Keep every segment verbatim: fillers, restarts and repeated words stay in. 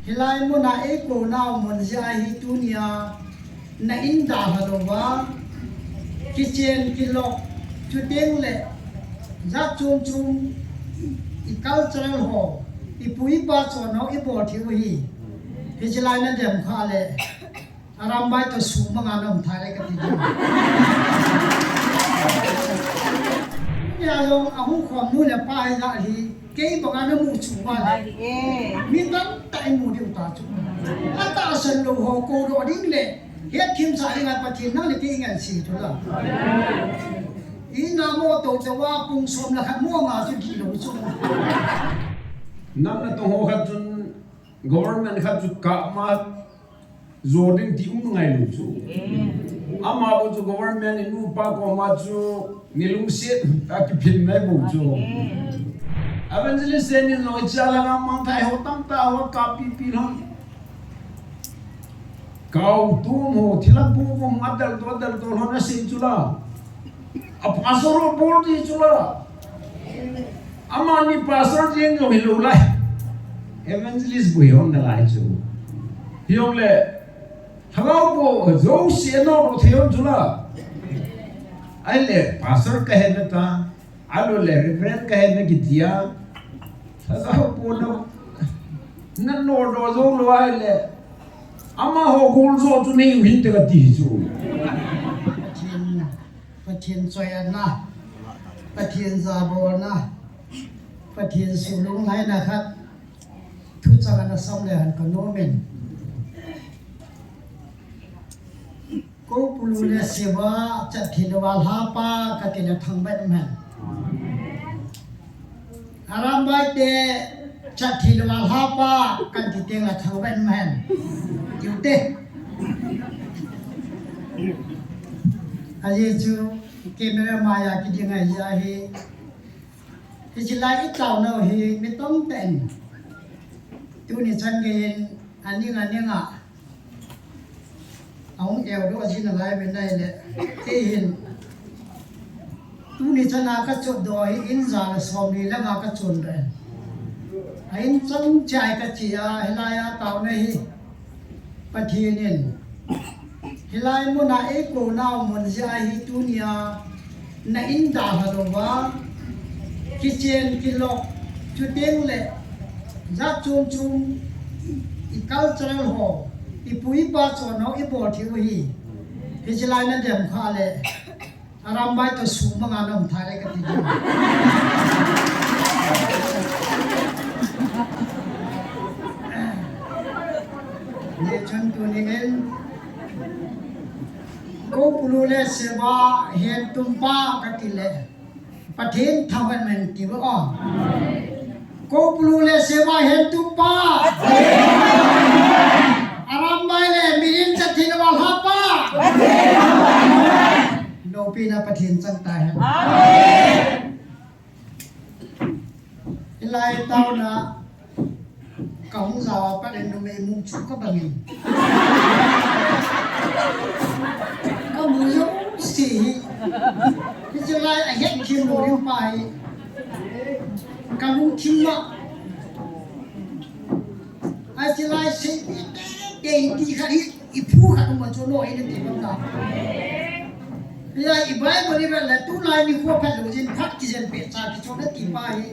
Hilai muna eikou nau mun jeh a hi tunia na in dalha louva, kichen kilok, chuteng le jat chom chom i cultural ho, i pu i pa chon ho i bol thei u hi. Hiche lai na dem kha le, Arambai toh sum manga na um thei le kati. Nia jong ahung khom nu le pa hi jat hi, kei banga na mu chu ma le. Mi tamtah i mu diu ta chu. Atahsan lou ho kou doh ding le, het themcha ding a Pathen nang le kei i ngen se chu la. I na mo to te wa pung som le khat mo nga chu di lou chu. Nam na tong ho khat chun government khat chu kap ma jo ding ti um ngai lou chu. Ama bou chu government in upa koma chu ni lungset a kiphin nai bou chu. Evangelist te ni loi cha la nga mang thai ho tamtah ho kap pi pi lou. Kau tu mo thila bu mo adal to adal to lou na sei chu la. A pastor ho bol ti chu la. Amani pastor jeng jong hilou lai. Evangelist bu hi hon nalai chu. Hijong le, lhagao bou, jouse anodoh thei hon chu la. Ahile, pastor kahi na ta, ahilou le, reverend kahi na kiti a. Lhagao bou na, nanodoh jou lou ahile. Amaho gol jo chu nei u hinte kati chu. Pathen, Pathen choiatna, Pathen jabolna, Pathen suh lunglhaina khat thuchang ana sam le hen ka nom in. Kou Pulu le Seva chat thei lou a lhapa kati le thangvah in um hen. Arambai te chat thei lou a lhapa kati teng le thangvah in um hen. Tiu te. Ajeh chu camera maiya kiding ahi jeh a hi. Hiche lai i taona u hi mi tamtah in tuni chan gei in aning aning a ahung eudoh jin alai ve nai le. Kei hin tuni chan a ka chotdoh hi in ja le somni lang a ka chondoh in. A in chang chai ka che a, hilai a taona hi Pathen in hilai muna eikou nau mun jeh a hi tunia na in dalha louva, kichen kilok, chuteng le jat chom chom i cultural ho, i pu i pa chon ho i bol thei u hi. Hiche lai na dem kha le, Arambai toh sum manga na um thei le kati. Hijeh chun tunin Kou Pulu le Seva Hentum pa kati le Pathen thangvah in um hen tiu o. Kou Pulu le Seva Hentum pa. Arambai le Mirin chat thei lou a lhapa. Loupina Pathen chang tahen. Hilai taona kahung jao a pat in numei mong chu kabang in. Kamu jouse hi. Hiche lai ahet thim lou ding pa hi. Kalungthim a. Hiche lai seipi teitei ti khat hi, i phu khat um a chu lou hi nati bang ta. Hia i Bible i vet le tulai nikho phat lou jin phat kijen pet cha kicho nati pa hi.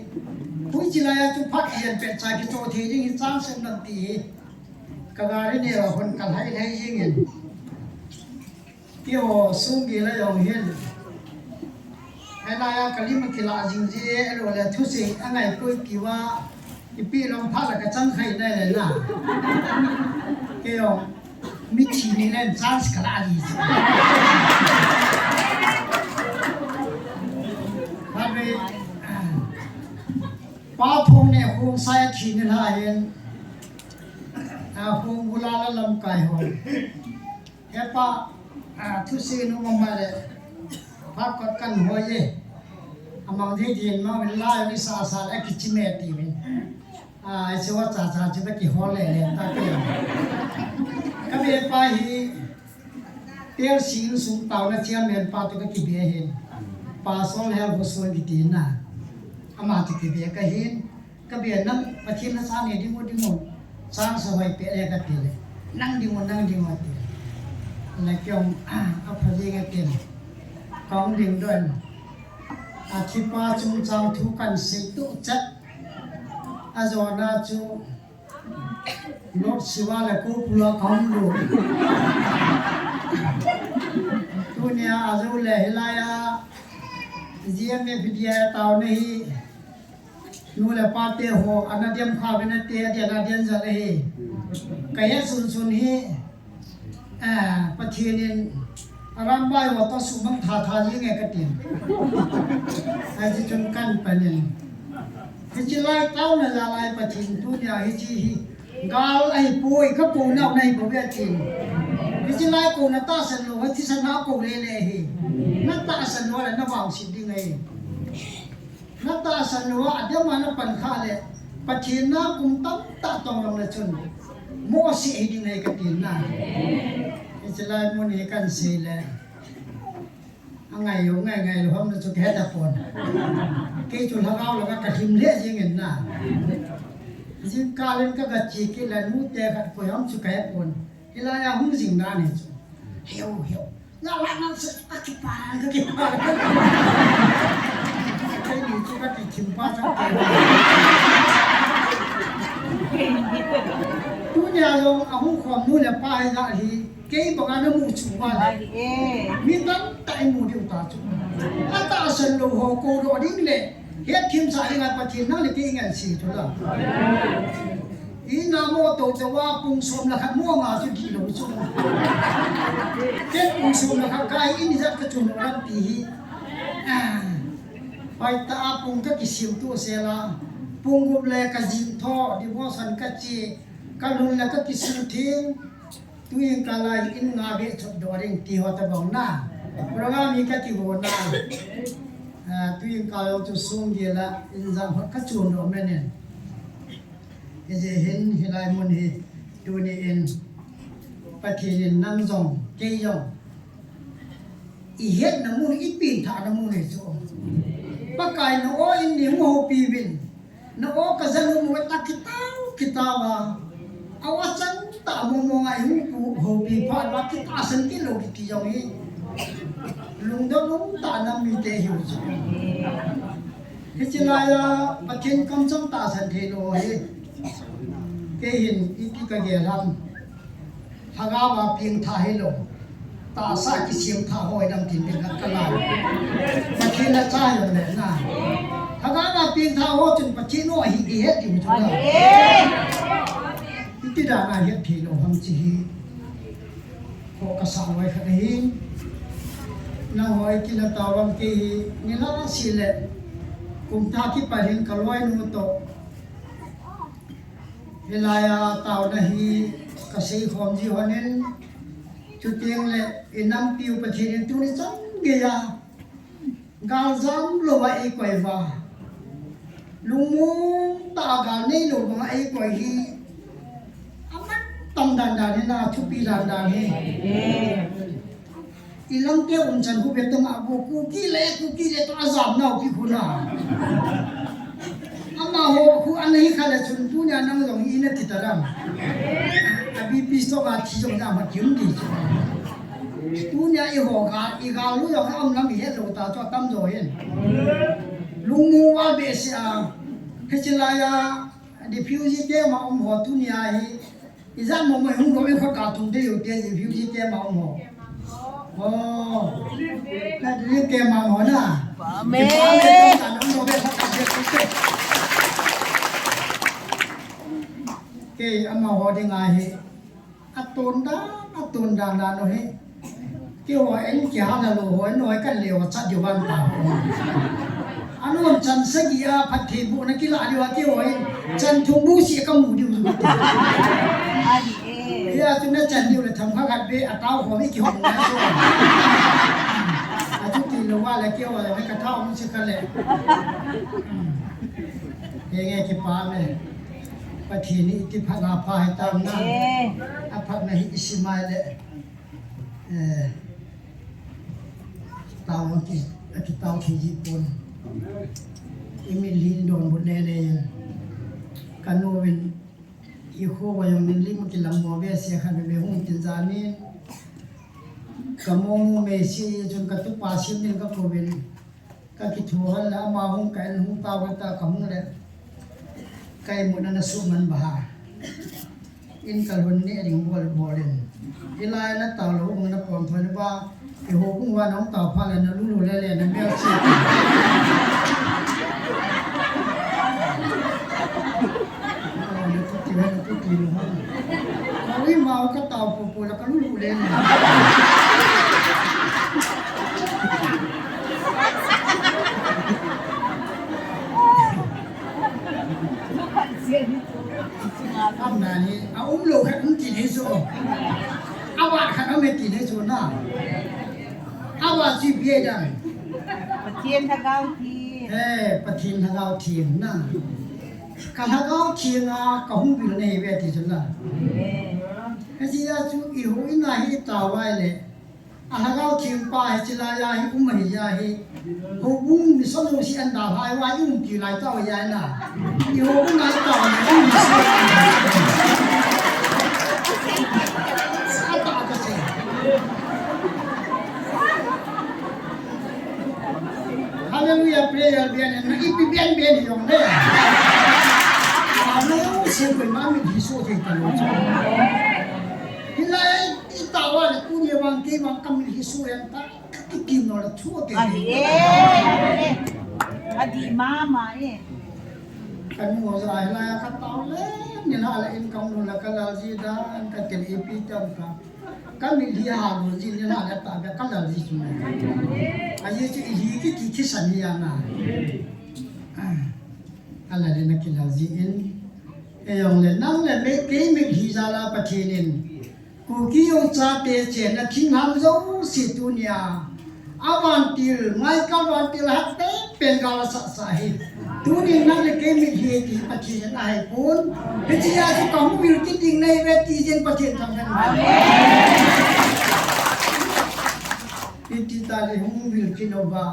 Huiche lai a chu phat kijen pet cha kicho thei ding hi chance um nam ti hi. Ka gari neo a hon ka lhai lhai jing in. Keiho sung gei la jong hin. Hilai a ka lim a kila jing ji e, ahilou le thusei a ngai poi kiva. Ipi lom pha la ka chang khai nai le na. Kei jong mithi ni len chance ka la ji. Pha ve, pa phong ne hung sai thi ni la hin. A hung bula la lam kai ho. Hepa, a, thusei nu mama le, phat kot kan hoi e. Amang dei din ma, min la, mi sa sa le, kichi me ti min. A, ese wa cha cha, chi ba ki hol le le, ta ke. Ka be pa hi, Tel Sing sung tau na chairman pa tu ka ki be hin. Pa Sol Hel Bo Sol ki ti na. Ama tu ki be ka hin. Ka be nang, Pathen na sa ne ding o ding o. Chang sa hoi pe le kati le. Nang ding o, nang ding o ati. Le kiong, a pha ding ati. Kong ding don. A thipa chungchang thu kan sei tu chat. A jona chu. Lord Shiva le ko pula kong lu. Tunia a jo le hilai a. G M F D I tao nahi. Nu le pa te ho, ana diam kha ve nate, ati ana diam jat ahi. Ka het sunsun hi, eh, Pathen in arambai ho toh sumang tha tha jing e kati. Aji chun kan panin. Hichi lai taona jalai Pathen tunia hichi hi. Gal ahipoi, ka kou nau nahi bou ve ati. Hichi lai kou na tahsan lou, thisan na kou le le hi. Na tahsan lou le na vangset ding ahi. Na tahsan lou a, adem a na pan kha le, Pathen na kum tamtah tong lou le chun, mo se hi ding ahi ka tin na. Hichi lai mun hi kan sei le. A ngai lou, ngai ngai lou, ham na chu ka he ta pon. Kei chu lhagao lou ka ka him le jing in na. Jingkah len ka ka chi kit le nu te khat koi ham chu ka he pon. Hilai a hung jing dan hi chu. Heu, heu. Nga la nang se ka kipa, ka kipa. Kei ni chu ka kithim pa chang kei. Tunia jong a hung khom nu le pa hi la hi. Kei banga na mu chu va le. Mi tamtah i mu diu ta chu. A tahsan lou ho kou doh ding le. Hetthem sa ding a Pathen nang le kei ngen si chu la. I na mo to te wa pung som le khat mo nga chu di lou chu. Kei pung som le khat kai in jat ka chun ram ti hi. Ah. Pai ta a pung ka kisim tu se la. Pung gup le ka jin tho, devotion ka chi, ka lun le ka kisu thing. Tuin kal a in nga beh chot doh ding ti ho tabang na. Program hi ka kigo na. Ah, tuin kal jong chu sung gel a in jang hot ka chun doh men in. Hijeh hin hilai mun hi tuni in Pathen in nang jong kei jong i hetna mun i pengthahna mun hi chu. Pakai na o in ni hung houpi uvin. Na o ka jal u mu ta kitao, kitao a. A o chan ta mo mo ngai hung pu houpi phat uva kitahsan kit lou kiti jong hi. Lungdon um tah na mite hi u chu. Hichi lai a Pathen kamchang tahsan thei lou hi. Kei hin iti ka gel ham. Lhagao a pengthah hilou. Tahsa kisem thah ho i dam tin tin ka la. Pathen la cha jong le na. Lhagao a pengthah ho chun Pathen ho hi i het diu chu la. Iti dan a het thei lou ham chi hi. Kho ka sa loi khat ahi. Nang ho i kila tao vang kei hi ni la si le. Kum thah kipat hin ka loinu toh. Hilai a taona hi ka sei khom ji hon in, chuteng le i nampiu Pathen in tuni chan gei a gal jam lou a ei koi uva. Lungmong tah a gal nei lou bang a ei koi hi. A man tam dan dan hi na, thupi dan dan hi. I lamte umchan khu bep tama khu, Kuki le, Kuki le toh a jam nau pi khu na. Amaho khu ana hi kha le chun tunia nang jong hi na ti ta ram. A B P stroke a thi jong na ma kim di chu. Tunia i ho ga, i ga lu jong a um lam i het lou ta chu a tam jo hin. Lungmong val behseh a, hichi lai a, refugee camp a um ho tunia hi, Ijat mo mo hung doh in kho ka tung te u te refugee camp a um ho. Oh. Na refugee camp a um ho na. Amen. Kipa me tong ka nung doh be kho ka te te. Kei amaho ding ahi. Atun dan, atun dan dan u hi. Keiho in kihal a lou ho in noi kan leo chat diu van ta ho. Anon chan sagi a phatthei bu na kila diu a keiho in chan thum bu si ka mu diu. Ani e. Ya chu na chan diu le tham kha khat be a tao ho mi kihong na so. A chu ti lou va le keiho le ka tao mu si ka le. Ye nge kipa me. Pathen in iti phat na pha hi tam na. Eh. A phat na hi isi mai le. Eh, tao ki, aki tao ki ji pon. Imi lin don bu le le. Kanu win Ikho va jong min lim kilang mo ve se kha ve ve hung tin jani. Ka mo mo me si chun ka tupa sim din ka kou vin. Ka kithu hal la ama hung ka en hung tao ka ta ka hung le. Ka imut na na su man ba ha. In ka lhun ni a ding bol bol in. Hilai na tao lo hung na pom thoi na ba. Iho kung wa nong tao pha le na lu lu le le na mel si. Na tu ti le na tu ti lu ha. Ka wi ma ka tao pu pu la ka lu lu le na. Amna ni, a um lo khat um ti nei so. A ba khat um ti nei so na. A ba chi bia dang. Pathen Lhagao Theng. Eh, Pathen Lhagao Theng na. Ka Lhagao Theng a ka hung bil nei ve ti chu na. Ka chi a chu iho in a hi ta vai le. A Lhagao Theng pa hi chilai a hi um ahi a hi. Houbung mi som si an da hai wa i um ti lai tao ya na. I houbung lai tao na um mi som. Sa ta ka se. Hallelujah, prayer bian na ipi bian bian yong le. Amen. Se ko ma mi hi so te ta lo. Hilai Ita wa le tuni vang kei vang ka mil hi su yang ta, ka kikim no le thu ke. Adi e, adi e. Adi mama e. Ka nu za ai la ka tao le, ni la le in ka nu la ka la ji da, ka tel e pi tam ka. Ka mil hi ha lo ji ni la le ta be ka la ji chu. A ji chu i hi ki ki ki san hi ya na. A la le na ki la ji in. E yong le nang le me kei mil hi za la Pathen in. Kuki jong chate chenna thingham jouse tunia. Avantil, ngai ka vantil hat te pen gal sa sa hi. Tunin nang le kei mit hi ti Pathen ahei pon. Hichia chu ka hung vil kit ding nei ve ti jin Pathen thangvah in. Amen. Iti ta le hung vil kit no ba.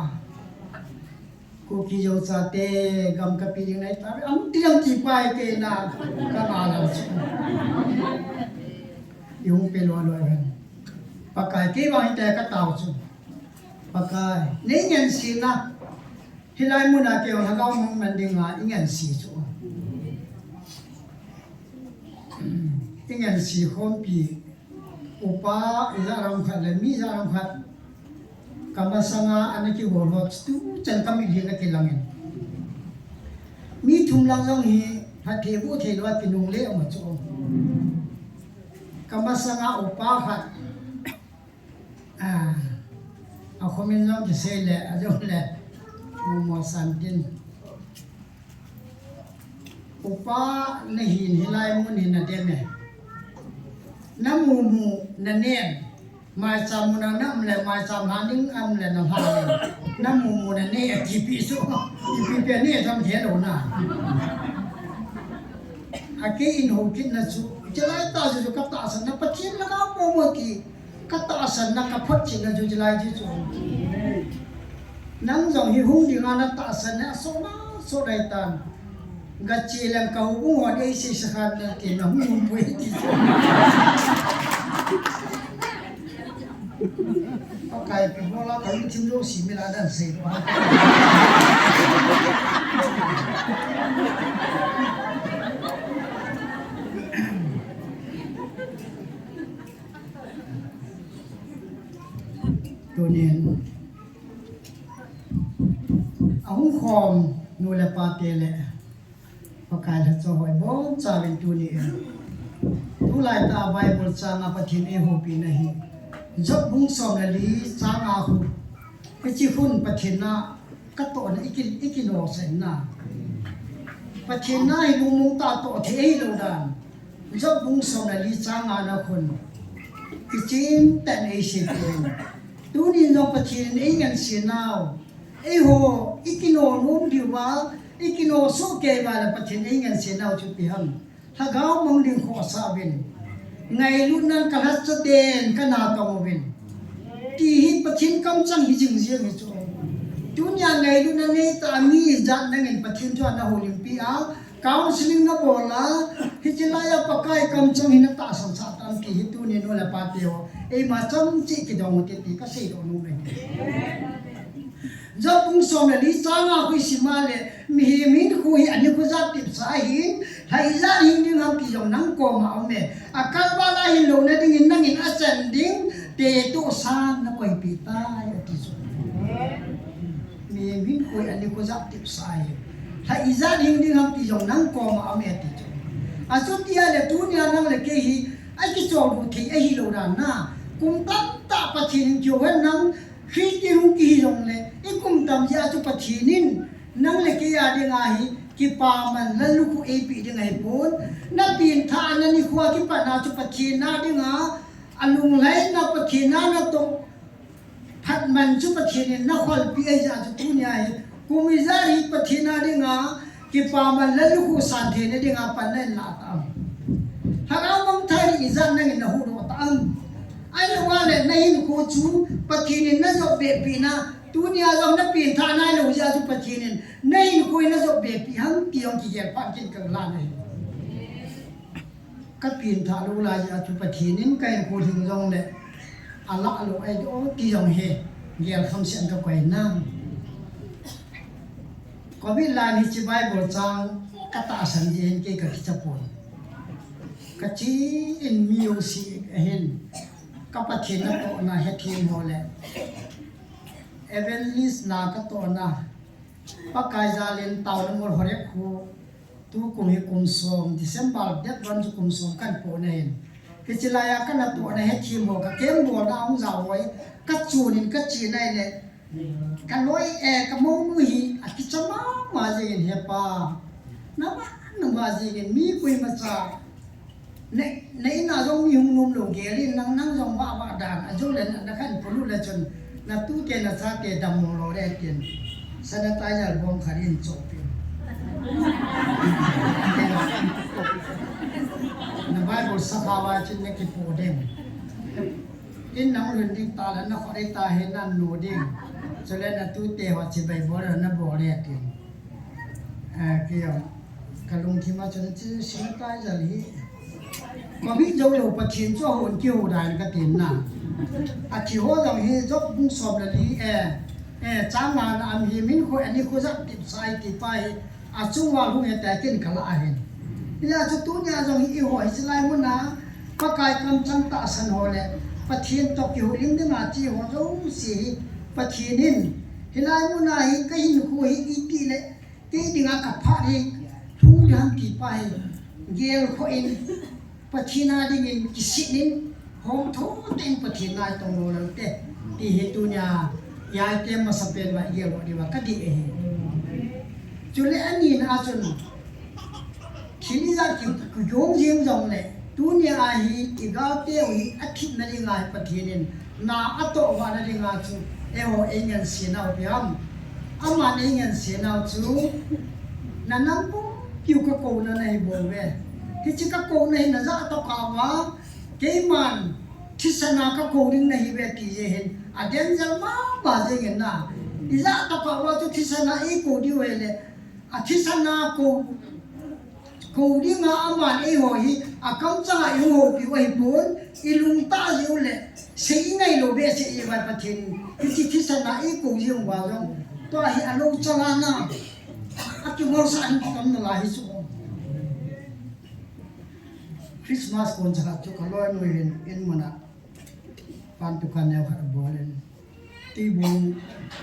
Kuki jong chate gam kapi ding nei ta. Am ti am ti pai ke na ka ma la chu. Yung pe lo lo hen. Pakai kei vang te ka tao chu. Pakai. Nei ngen si na. Hilai muna kei Lhagao mong man ding a i ngen si chu. I ngen si khom pi. Upa, i ja ram khat le, mi ja ram khat. Ka masanga ana kibol ho, tu chan ka mit hi ka kilang in. Mi thum lang jong hi, phat thei bu thei lo a kinung le ama chu. Ka masanga upa khat. A, a khomin jong kisei le, a jong le. Mo mo san tin. Upa na hin hilai mun hin na dem e. Na mu mu na nen. Maicham mun na um le maicham ha ning um le na ha ning. Na mu mu na ne a kipi su. Ipi pe ne jam the lo na. A kei in ho kit na chu. Chalai ta chu ka tahsan na Pathen Lhagao mo mo ki. Ka tahsan na ka photchet na chu chilai chu chu. Nang jong hi hung ding a na tahsan na so na so dai tan. Ga che lang ka hung hon ei sei sa khan na ke na hung hung pui ti chu. Pakai pi bola ka hung thim lo si mi la dan sei lo. Tunin a hung khom nu le pa te le Pakai lhacha hoi bonchauvin tuni in. Tulai ta Bible chang a Pathen eihoupi na hi. Job bung som le li chang a khu. Hiche khun Pathen na Ka tohna i ki, i kinoh sah na. Pathen na hi lungmong tah toh thei ahilou dan. Job bung som le li chang nga na khun. Kichen tah in eisei peh in. Tunin jong Pathen in eingansei nau. Eiho, i kinoh nom diu va, i kinoh soh kei va le Pathen in eingansei nau chu ipi ham. Lhagao mang ding khohsah uvin. Ngailutnan ka lhacha den ka natong uvin. Ti hi Pathen kamchang hi jing jeng hi chu. Tunia ngailutna neitah a mi ijat nangin Pathen thu ana houlimpi a, Counseling nabol a, hiche laiya Pakai kamchang hi natahsan sah tam ti hi tuni nu le pa teho, eima chomcha kidong u hite ti kasei doh nom e. Job bung som le li chang nga khu isim a le, mihem hinkho hi anikho jat tepsa ahin, lha ijat hing ding ham ti jong nang koma aume. Akalval a hinlouna dingin nangin achan ding tetoh san nakoipeh tai, ati chu. Mihem hinkho hi anikho jat tepsa ahin, lha ijat hing ding ham ti jong nang koma aume, ati chu. Achuti a le tunia nang le kei hi akicholdo thei ahilou dan a, kum tamtah Pathen in kihou hen lang, Christian hung kihi jongle, ikum tam jeh a chu Pathen in nang le kei a dinga hi kipaman lallukhuh eipeh ding ahipon. Napengthah a nikho a kipat na chu Pathen a dinga, alunglhaina Pathen a natoh phatman chu Pathen in nakholpeh ahijeh a chu tunia hi kum ijat hi Pathen a dinga kipaman lallukhuh santheina dinga pan nahin lah tam? Lhagao mangthah ding ijat nangin nahuhdoh tam? Ahilou a le nahinkho chu Pathen in najopbehpeh na, tunia jong napengthah nailou jeh a chu Pathen in nahinkho hi najopbehpeh ham ti jong kigel phat kin kalah nahi. Kapengthah lou lai jeh a chu Pathen in kahinkho lhing jongle alah lou ahi o ti jong hi gelkham seh in kakoi na. Covid lai hiche Bible chang katahsan jeh hin kei kakicha pon. Kache in mi jouse ahin, ka Pathen natohna hethem ho le evangelist na katohna, Pakai jal in taona mol Horeb khu tukum hi kum som, December date one chu kum som kahin pohna ahin. Hiche laiya kanatohna hethem ho, kakembolna a hung jao ho hi kachun in kache na ahile, kaloi, eh, kamounu hi akicha mama jeng in, He Pa, naman, naman jeng in, mi koimacha na, na in a jong mi hung nom lou gel in, nang, nang jong vah vah dan, ajou le na, nakhan polut le chun, natute nachate dammo lou le tin, sanitizer bong khat in chohpeh in. Na Bible sakha uva chun nakipoh ding. In nang lhun ding tah le nakhut a ita hi nanu ding. Chule natute ho chibai bol le nabol le tin. Ah, kei jong kalungthim a chun hiche sanitizer hi Covid joulou Pathen chu ahon kihou dan kati na. Athi ho jong hi Job bung som le li, eh, eh, chang nga na, mihem hinkho hi anikho jat tepsa ahi ti pa hi achung uva hung hita kin kalah ahin. Hijeh a chu tunia jong hi eiho hiche lai muna Pakai kamchang tahsan ho le Pathen toh kihoulim dinga che ho jouse hi Pathen in hilai muna hi kahinkho hi iti le kei dinga kaphat hi lhung ding ham ti pa hi gelkhoh in, Pathen a dingin kisin in, hom thotah in Pathen na itong lou lou te ti hi tunia ijaite masapen uva igel lou diuva kadei ahi. Chule anina a chun thil ijat ki, kigong jeng jongle tunia hi igalteu hi athina dinga hi Pathen in na atoh vahna dinga chu eiho eingansena u ipi ham? Aman eingansena u chu, na nam pumpiu kakouna nahi bouve. Hiche kakouna hi najah tokah uva, keiman thisan a kakou ding nahiuve ti jeh hin a danger mama jeng in na. Ijah tokah uva chu thisan a eikou diu ahile, athisan a kou, kou dinga aman eiho hi akamchang a ihung houpiu ahipon, ilungtah jeh u le sei ingai lou behseh jeh uva Pathen in hiche thisan a eikou jeng uva jong, tua hi alou chal a na akingolsah in kitam nalai hi chu. Christmas kon chakhat chu kaloinu hin in muna pan dukan neo khat abol in, tuibong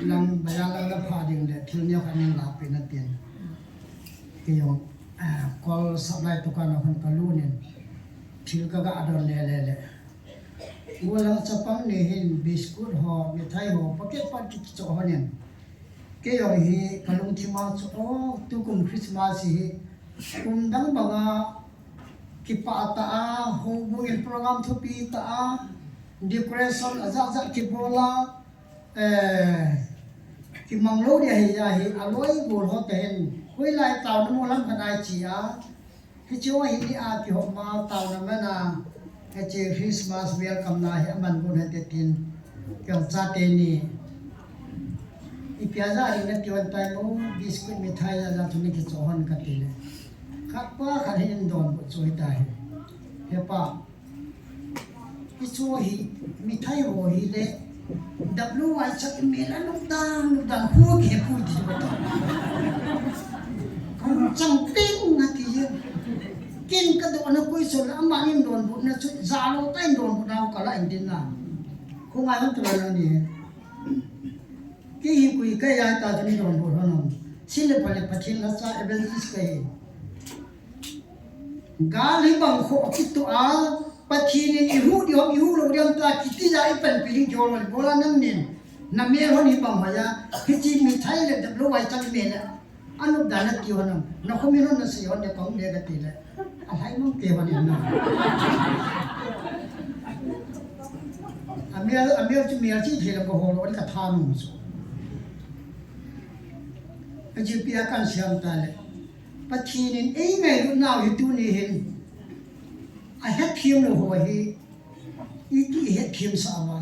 lang, bazar lang napha ding le thil neo khat neihin lahpeh in atin. Kei jong, ah, kol supply dukan a hung kalut in thil kaga don le le le, gollhang chapang ni hin biscuit ho, mithai ho, packet pat kichoh hon in, kei jong hi kalungthim a chu, o, tukum Christmas hi kum dang banga kipah tah a, houbung in program thupi tah a, decoration ajat jat kibol a, eh, kimang lou ding ahi, ahi, aloi gol ho te hin hoilai taona mol lam khat a iche a, hiche ho hi ni a kihop ma taona man a, hiche Christmas welcome na hi aman gon hite tin, kei jong chate ni, ipi a ja ding nati hon tai mo, biscuit mithai ja ja chu nakichoh hon kati le. Khat pa khat hin donbut chu hitia hi. He pa, hichu hi, mithai ho hi le, W Y chat email a nungdang, nungdang khu kihepui ti chu kati. Kachang peng ati jeng. Ken kadohna question la, amani donbutna chu, jalo tah in donbutna ho kala in tin na. Khu ngai hon tu la ni. Kei hi koi kahi a ta chu nei donbut hon am. Chule pha le Pathen lhacha evangelist kahi. Gal hibang ho kitoh a, Pathen in ihuh diu ham, ihuh lou diu ham tia kiti a ipanpi ding kihol lou le, bola nangnin. Na mel hon hibang hoiya, hiche mithai le W Y chat email a. Anop dan nati hon am, na comment hon nasei hon le kahung le kati le. Alhai mang te hon in na. Amel, amel chu mel chi thei le kahol lou le katha nom chu. Ajeh chu ipi a kahin sei ham tile. Pathen in eingailut nau hi tuni hin. Ahetthem lou ho hi. Iti ihetthem sah uva.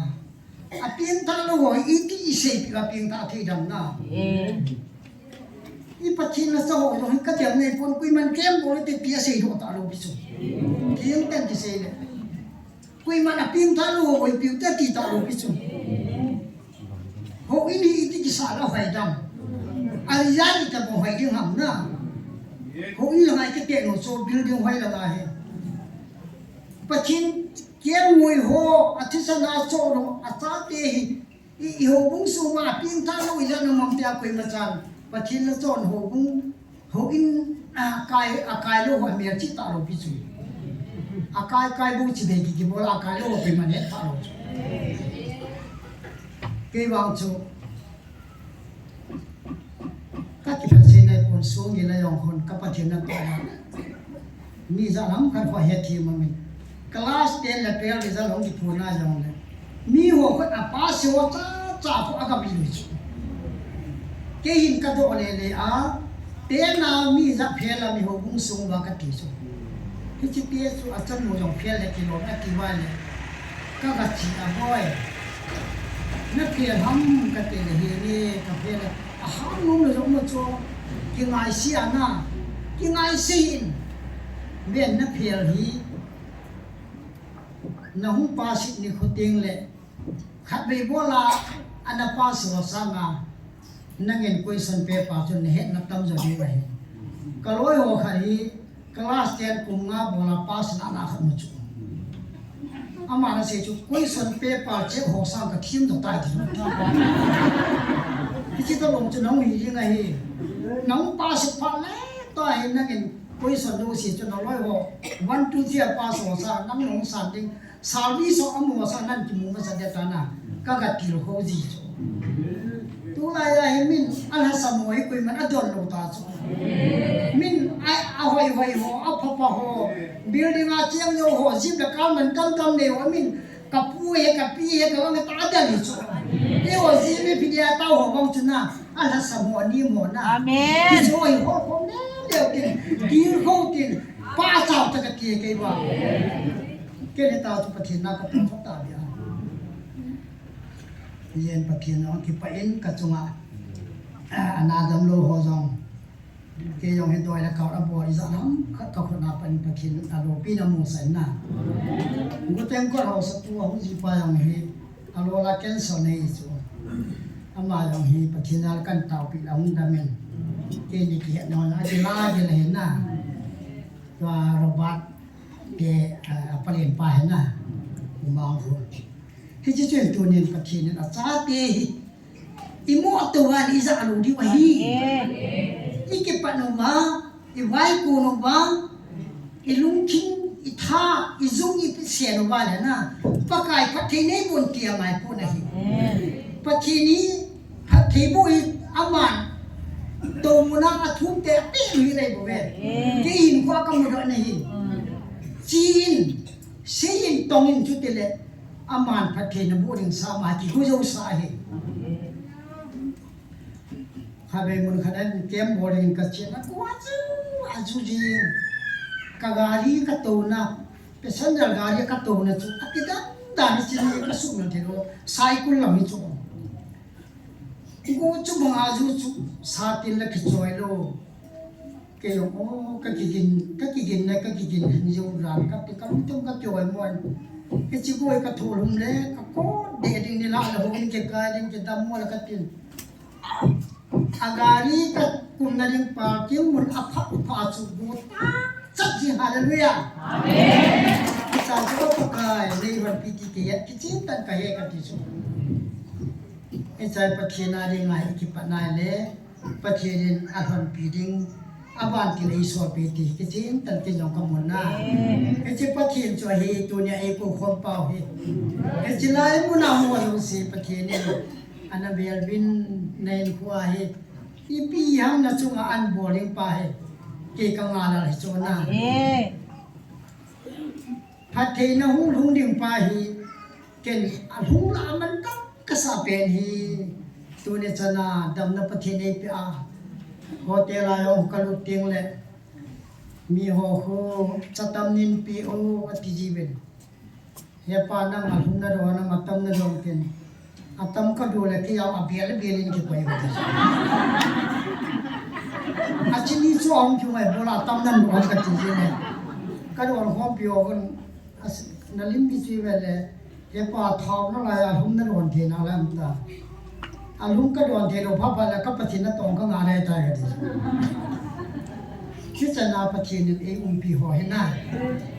Apengthah lou ho hi iti iseipeh uva pengthah thei dam na. I Pathen lhacha ho jong hi kadem nei pon, koiman kembol te pi asei doh talou pi chu. Keng ten kisei le. Koiman apengthah lou ho ipi u te ti talou pi chu. Houin hi iti kisah le hoi dam. Alijat itabang hoi ding ham na. Houin langa ikiteh lou chu building hoi langa hi. Pathen kengoi ho, athisan a cho lou, achate hi, i, i houbung sunga pengthah lou ijat na um am tia koima chan. Pathen lhacha hon houbung, houin, akai, akai lou ho mel chi talou pi chu. Akai, kai bou chi dei kiki bol a akai lou ho koiman het talou chu. Kei vang chu. Kakipah sei nai pon, sung gei la jong hon, ka Pathen na toh a. Mi jat ham khat ho hetthem amin. Class ten le twelve result hung kiphon a jong le. Mi ho khat a pass ho cha cha ho aga pi lui chu. Kei hin kadoh le le a, ten a mi jat fail a mi houbung sung uva kati chu. Hiche te chu achan mo jong fail le kilom ati uva le. Kaga chi a boi. Na fail ham kati le hi ni ka fail a. Ahang nom lou jong mo chu, kingaisih a na, kingaisih in, ben na fail hi, nahung pass ni khu teng le, khatvei bol a, ana pass ho sanga, nangin question paper chu nahet na tamjo diu ahi. Kaloi ho khat hi, Class ten kum nga bol a pass na na khat mu chu. Ama nasei chu question paper check ho sang kathem jo tai ti. Hiche tobang chu nahung hi ding ahi. Nahung pass phat le tua hi nangin question jouse chu naloi ho. One, two, three a pass ho sang nang nahung san ding. Service ho amu sa nan kimu masa dia tana, kaga tilkhou ji chu. Tulai a hi min alhasam ho hi koiman adon lou ta chu. Min a, ahoi hoi ho, apha pha ho, building a cheng lou ho, jeep le car man tam tam nei ho, min kapu he, kapi he, kavang he ta adal hi chu. Eiho jeep hi phi dia tao ho vang chu na, alhasam ho, anem ho na. Amen. Hiche ho hi ho khom leu leu tin, tilkhou tin, pachat ta kati kei vang. Kei le ta chu Pathen na kapu chu ta bia. Yen Pathen jong kipah in kachunga, ah, ana damlou ho jong. Kei jong hi doi le kau abol ijat ham khat kakhut na pan Pathen aloupina musah in na. Goteng kot haosapu ahung jipa jong hi alo la cancer nei chu. Ama jong hi Pathen jal kan taopi la hung dam in. Kei ni kihet na hon a kila kila hin na. Tua Robert te, ah, a palen pa hin na. Umang hu. Hiche chun tunin Pathen in achate hi. Imoh tou a ijat lou diu ahi. Amen. Ikipat uva, ivaikon uva, ilungthim, itha, ijung, ipisen uva le na. Pakai phatthei nei bon ti angai pon ahi. Amen. Pathen hi phatthei boh hi aman. Toumuna athum te apeh u hi lei bou ve. Amen. Kei hin kho kamu doh na hi. Amen. Chi in, sei in, tong in chuti le. Aman phatthei naboh ding sa ma kigo jou sa ahi. Khatvei mun khat a camp bol ding kache na kua chu, aju jing. Ka gari katouna, passenger gari katouna chu, akidan dan chini kasumil thei lou, Saikul lam hi chu. Go chu bang aju chu, satin la kichoi lou. Kei jong, o, ka kigin, ka kigin na, ka kigin hin jou ran, ka ti, ka lungthim ka ti oi mon. Hiche boi ka thol hum le, ka kot deh ding ni la, la hum ke kai ding ke dam mo la ka tin. A gari ka kum na ding parking mun a pha, pha chu bu ta, chat ji, hallelujah. Amen. Sa chu ka kai, nei ran pi ti ke ya, ki chin tan ka he ka ti chu. Hiche Pathen a ding a i kipat nai le, Pathen in a lhonpi ding, a ban tin ei solpi ti, ki chin tan kin jong ka mun na. Amen. Hiche Pathen chu ahi, tunia ei kou khom pau hi. Hiche lai mun a mu a lungsi Pathen in, ana bel bin na in khu ahi. Ipi ham na chunga an bol ding pa hi. Kei ka ngah lal hi chu na. Amen. Phattheina hung lhung ding pa hi, ken a lhung la man ka, ka sa pen hi. Tuni chana damna Pathen ei pe a. Hotel a jong ka lut teng le, mi ho khu, "Cha tam nin pi o," ati ji ven. "He pa, nang a lhung na don, nang a tam na don ken." Atam ka do le kei a bel bel in kikoi ka ti. Achini chu ahung kiu ngai bol a tam nan lo ka ti le. Ka don khompi o kon as na lim bi chu ve le. He pa, thao na lai a lhung na don thei na lam ta. A lhung ka don thei lo pha pha le ka Pathen na tong ka nga le ta ka ti. Hichana Pathen in ei umpi ho hi na.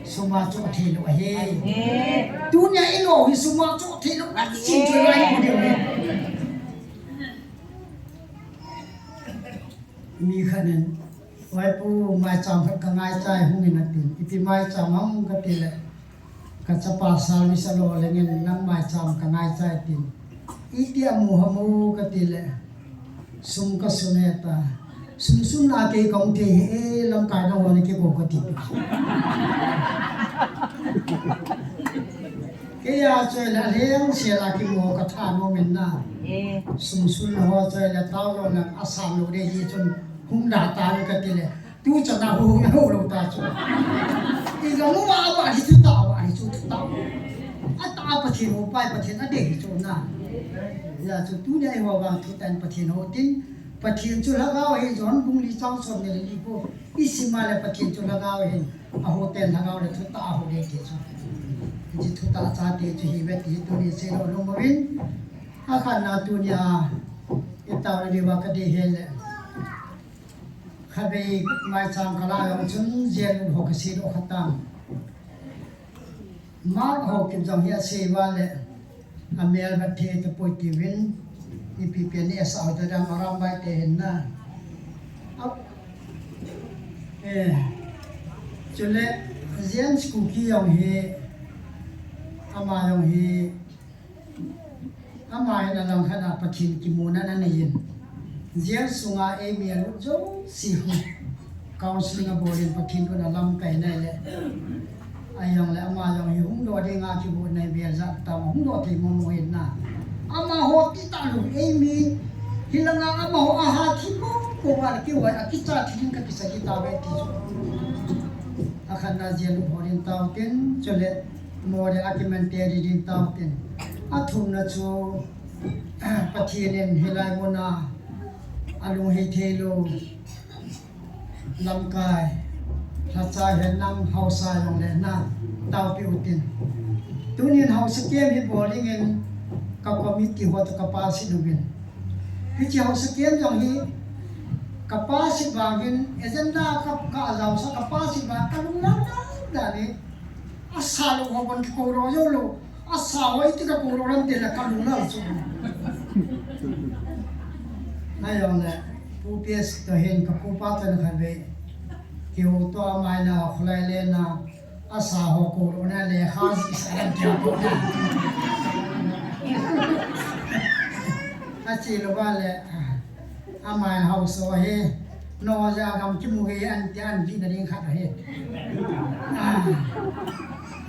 Sum a choh thei lou ahi. Amen. Tunia i lo hi sum a choh thei lou. Amen. Chin choi lai ko deu hi. Mi khat in, "Oi pu, maicham khat ka ngaichai hung in," atin. "Ipi maicham ham?" ka ti le. Ka chapa service a lo leng in, "Nang maicham ka ngaichai," tin. "Iti a mu ham o?" ka ti le, "Sum ka sun e," ta. "Sum sun a kei ka hung thei hi e, lamkai dang ho ni kiko," ka ti. Kei a choi le, leng se la kimu ka tha nom in na. Eh. Sum sun ho choi le, tao lo na, a sam lo de hi chun, hung da ta ka ti le. Tu chana hu hu ho lo ta chu. I ga mu ma ba hi chu ta ba hi chu ta. A ta Pathen ho pai Pathen a de hi chu na. Ya chu tunia i ho vang thu tan Pathen ho tin. Pathen chu lhagao hi John bung li chang som ni le li ko. I sim a le Pathen chu lhagao hi. A ho ten lhagao le thu ta a ho de ti chu. Ti thu ta cha ti chu hi ve ti tuni sei lo lo mo vin. A khan na tunia. I ta le va ka de he le. Khatvei maicham ka la jong chun, jail ho ka si doh kha tan. Mark Haokip jong hi a sei va le, a mel va the te poi ti vin, ipi pen ni a sa ta dam a ram bai te hin na. A, eh, chule James Kuki jong hi, ama jong hi, Ama hin a lang khat a Pathen kimuna ana nei in. Jail sunga eimi a lut jouse khu. Counseling a bol in Pathen khut a lamkai nai le. Ahijong le ama jong hi hung doh ding a kibu nai bel jat tam hung doh thei mo mo in na. Amaho ti ta lu eimi. Hilanga amaho a ha thi mo mo va le kiwai a kicha thi ding ka kisa kita ve ti. A khat na jail lut ho ding tau tin chule Mo le a kiman te ri ding tau tin. A thumna chu, Pathen in hilai mun a, a lunghei thei lou, lamkai, lhacha hen nang haosa jong le na, taopi u tin. Tunin haosa kem hi bol ding in ka committee ho toh ka pass in uvin. Hiche haosa kem jong hi, ka pass in vang in, agenda ka, ka a jaosa ka pass in vang, ka lung lam lam dan in, A sa lou ho bon kikou lou jou lou. A sa ho iti ka kou lou lam te la ka lung lal chu. Na jong le, Pu P S toh hin ka pu pa toh na khan ve. Kiu toh a mai na khulai le na. A sa ho kou lou na le kha si sa lam kia ko na. A chi lou ba le. Ama in haosa hi, no ja gam kimu ge an ti an ji na ding khat ahi. Ah.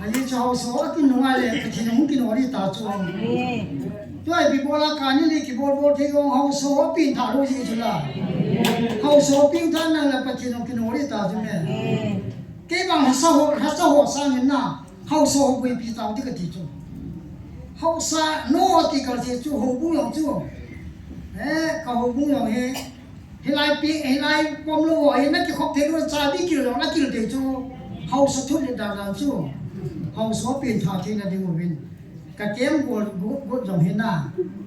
Ahi chu haosa a kin nunga le, ka thin hung kin ori ta chu. Tua i bi bola ka ni le ki bol bol thei gong haosa pin tha lo ji chu la. Haosa pin tha na la Pathen hung kin ori ta chu me. Kei bang haosa ho, haosa ho sang in na. Haosa ho boipi tau ti ka ti chu. Haosa no ti ka ti chu houbung jong chu. Eh, ka houbung jong hi. Hilai pi, hilai pom lou ho, hi na kikhop thei lou, chabi kil lou, na kil thei chu. Haosa thut le dan dan chu. Haosa pin tha thei na ding uvin. Ka kem gol, gol, gol jong hi na.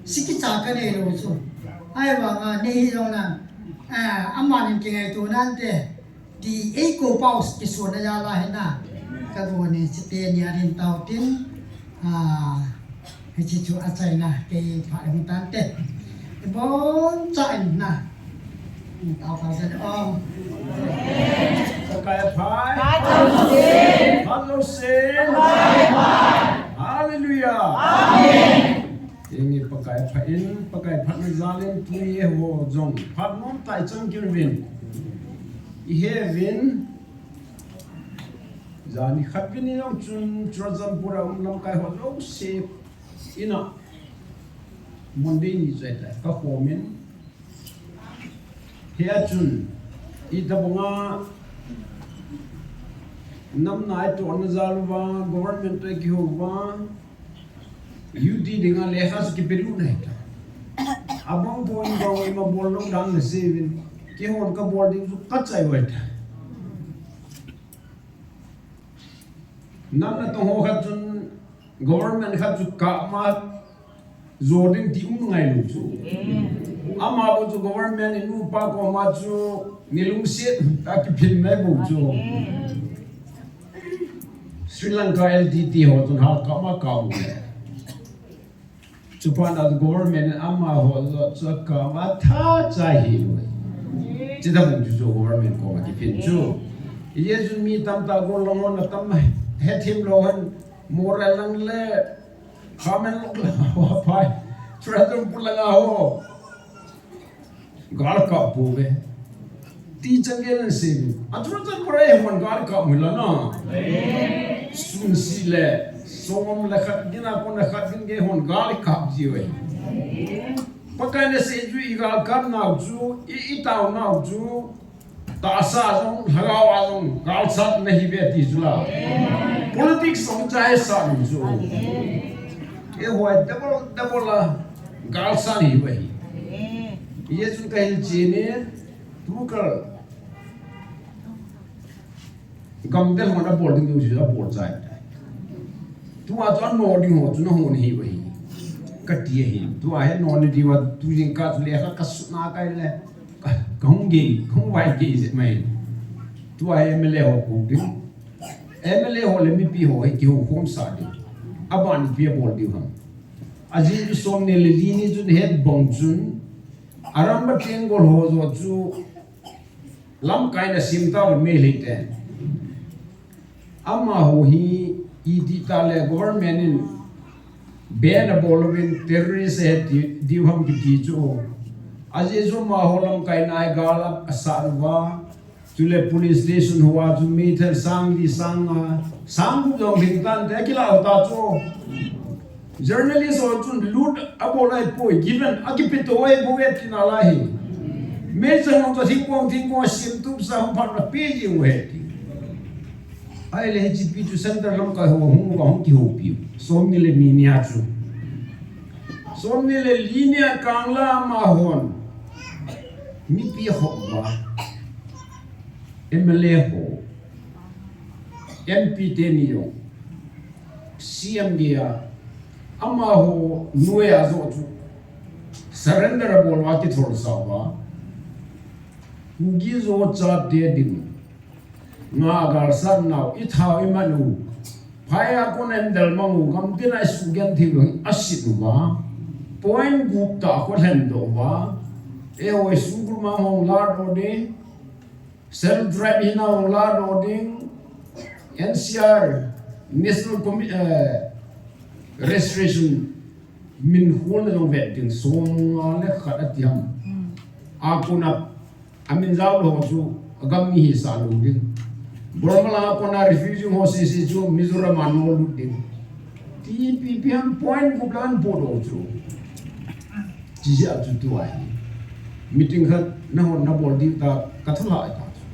Siki cha ka nei lou chu. Ahivanga nei hi jong na. Ah, aman in kingaito nante. Ti ei ko pau kisuhna jal a hi na. Ka go ni chite ni a rin tau tin. Ah, hichi chu achaina kei pha hung tante. Ibon cha in na. Tau pau sa o. Pakai pha. Pha lou sin. Pha lou sin. Hallelujah. Amen. Inge Pakai pha in, Pakai phatna jal in tuni eiho jong phat nom tah i chang kit uvin. I he uvin, jani khat uvin i jong chun Churachandpur a um lamkai ho jouse in a Monday ni chu ahitai, ka khom in. Hia chun, itobanga nam natohna jal uva, government toh kihou uva, U T dinga lekha chu kipelut na hita. Abang boi bang ima bol lou dan le seven. Kihon ka bol ding chu ka chai uva hita. Nam natong ho khat chun government khat chu kap ma jo ding ti um ngai lou chu. Ama bou chu government in upa koma chu ni lungset a kiphin nai bou chu. Sri Lanka L T T ho chun hal kap ma kap u le. Chupan a government in amaho joh chu akap a tha chai hi lou. Chita bou chu chu government koma kiphin chu. Jesu mi tamtah gollhang hon atam hethem lou hen, Moreh lang le Kamenglok lang a ho aphai. Churachandpur lang a ho. Gal kap pouve. Ti chang gei nan sei. A Churachandpur a eihon gal kap u hila na. Sum si le som le khat gin a kon a khat gin gei hon gal kap ji uve. Pakai na sei chu i gal kap nau chu, i, i tao nau chu, tahsa jong, lhagao a jong, gal sat na hi ve ti chu la. Politics jong chai sa ni chu. Eiho double, double a gal sat hi uve. Jesu ka hilchen e, tukal. Gamdel hon abol ding diu chu abol chai. Tua chu ano ding ho chu nahon hi uve. Ka ti ahi. Tua hi ano ni diu a tu jing ka chu lekha ka suna kai le. Ka, ka hung gei, ka hung vai gei jep mai. Tua hi M L A ho kou ding. M L A ho le mipi ho hi kihou khom sa ding. Aban ipi abol diu ham. Ajeh chu som ni le li ni chun het bang chun. Aram ba teng gol ho jo chu. Lamkai na sim tauve Meitei ten. Amaho hi iti tah le government in ban abol uvin terrorist ahi ti, diu ham kiti chu. Ajeh chu amaho lamkai na a gal asat uva. Chule police station hoa chu meithal sang li sang nga, sang gup jong lhing tante akilah u ta chu. Journalist ho chun loot abol ahipoi, given, akipeto ahipoi tina lai hi. Meichang ho chu thingkong, thingkong asim tup sa hung phat na pe jing u ahi ti. Ahile hiche pi chu center lamkai ho hung uva hung kihoupi u. Som ni le ni nia chu. Som ni le li nia kang la amahon. Mipi ho uva. M L A ho. M P teni jong, C M geiya, amaho noiya joh chu surrender abol uva kithol sa uva. Kuki-Zo chate dinga galsat nau, ithau iman u, phai a kon a idel mang u, gamtin a isugenthei u, asit uva. Point gup tah a kho lhendoh uva. Eiho school mang hung ladoh ding. Self drive hinau hung ladoh ding, N C R, National Commi-, eh, Registration min holna jong vet ding, som nga le khat ati ham. A kona, amin jao lou chu, agam mi hisah lou ding. Burma lang a kona refugee ho sese chu, Mizoram a nolut ding. Ti ipi ipi ham point gup lang podoh chu. Chijeh a chu tua hi. Meeting khat nahon nabol diu ta katholah ta chu.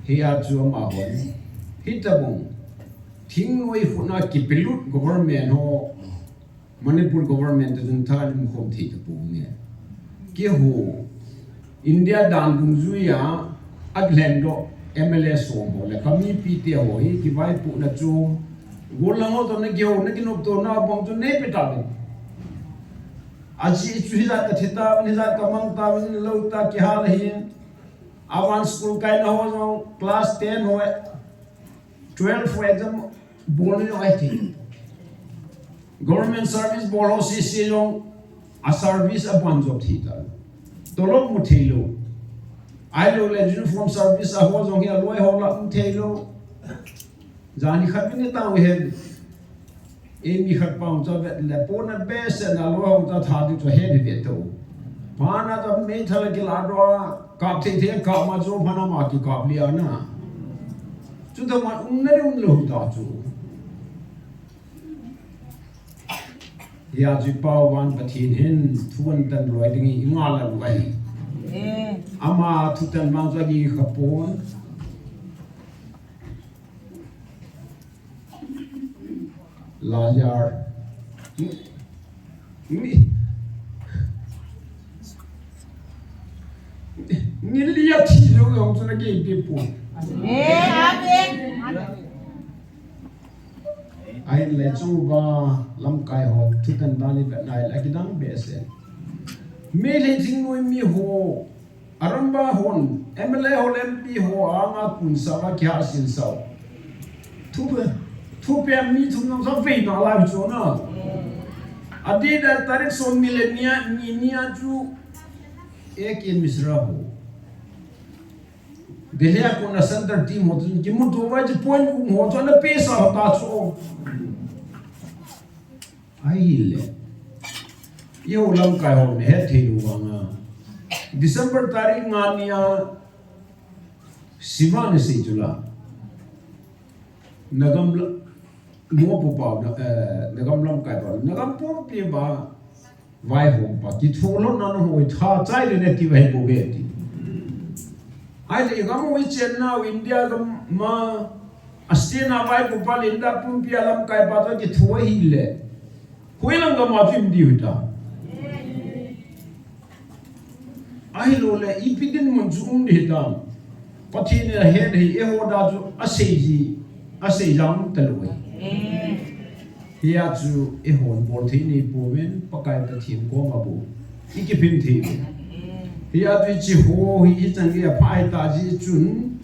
Hia chu amahon. Hitabang. Thingnoi khut na kipelut government ho. Manipur government te chun tha lim khom thei tapou nge. Keiho India dan dungjuia aglhen doh M L A som ho le kamipi te ho hi kivaipohna chu gollang ho toh nagel, nakinoptona bang chu neipe tauvin. Ajeh chu hijat kathi tauvin, hijat kamang tauvin, lou ta kihal ahin. Aban school kaina ho jong class ten ho, twelve ho exam bol ni jong ahi thei. Government service bol ho sese jong a service aban jop thei ta. Tolop mu thei lou. Ahilou le uniform service a ho jong hi aloi ho lah mu thei lou. Jani khat ni tao hen. Eimi khat pang cha vet le pona behseh na lou hong cha tha di cha he di vet to. Pana cha meithal kila doh a kap thei thei kap ma chu pana ma kikap lia na. Chuti ma um na um lou ta chu. Hia chu Paovan Pathen hin thutan loi ding i ngah lou ahi. Amen. Ama thutan mang cha ki khapon. Lajar. Ni, ni, ni lia thi lo jong chu nagei pe pon. Amen. Amen. Ahin le chu ba lamkai ho thutan dan i vet nai le kidang behseh. Meitei thingnoi mi ho Aramba hon, M L A ho le M P ho anga kun sa va kia sin sa. Thu, thu pe mi thum nang sa vei na lai chu na. Adi da tarik som ni le nia, ni nia chu A K Mishra ho. Delhi a kona center team ho chu kimu to va chu point um ho chu na pe sa ta chu. Ahile. Eiho lamkai ho ne het thei lou vanga. December tarik nga nia Siva ne sei chula. Nagam la, mo pu pau na, eh, nagam lamkai pau. Nagam pumpi ba vaihom pa. Kithu lou na na hoi tha chai le ne ti vai bo be ti. Ahile gam hoi chen na India gam ma Australia vai pu pa le India pumpi a lamkai pa to kithu ahile. Hoilang gam a chu um diu hita. Ahilou le, ipi dinmun chu um ding hitam. Pathen in ahet hi, eiho da chu asei ji, asei jang talou ahi. Hia chu eihon bol thei nei pouvin, Pakai Pathen koma bou i kiphin thei uvin. Hia chu hiche ho hi ichan gei apha hita jeh chun,